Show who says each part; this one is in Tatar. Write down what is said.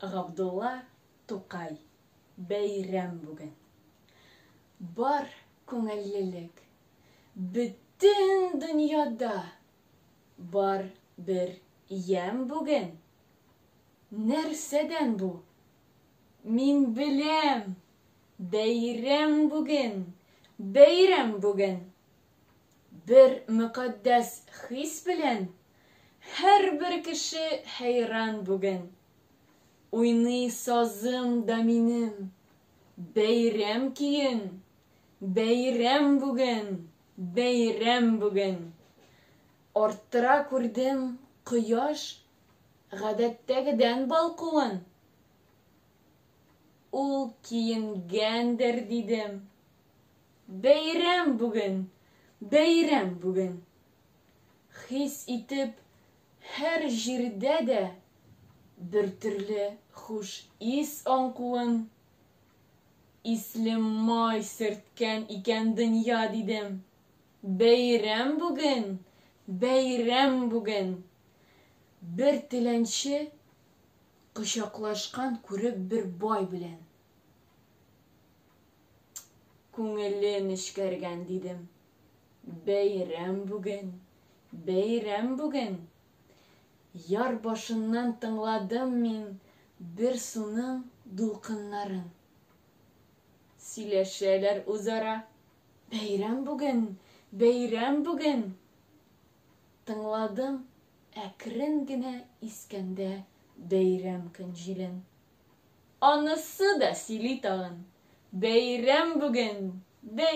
Speaker 1: Габдулла Тукай. Бәйрәм бүген. Бар күңеллелек. Бөтен дөньяда бар бер ямь бүген. Нәрсәдән бу? Мин беләм! Бәйрәм бүген! Бәйрәм бүген! Бер мөкатдәс хис белән һәрбер кеше хәйран бүген. Уйный сазым да минем бәйрәм көен, Бәйрәм бүген, бәйрәм бүген! Арттыра күрдем кояш гадәттәгедән балкуын. Ул киенгәндер, дидем. Бәйрәм бүген, бәйрәм бүген! Хис итеп һәр җирдә дә бертөрле хуш ис аңкуын. Исле май сөрткән икән дөнья, дидем. Бәйрәм бүген, бәйрәм бүген! Бер теләнче кочаклашкан күреп бер бай белән. Күңеле нечкәргән, дидем. Бәйрәм бүген, бәйрәм бүген! Яр башыннан тыңладым мин бер суның дулкыннарын. Сөйләшәләр үзара, Бәйрәм бүген, бәйрәм бүген! Тыңладым әкрен генә искәндә бәйрәм көн җилен. Анысы да сөйли тагын, Бәйрәм бүген, бәйрәм!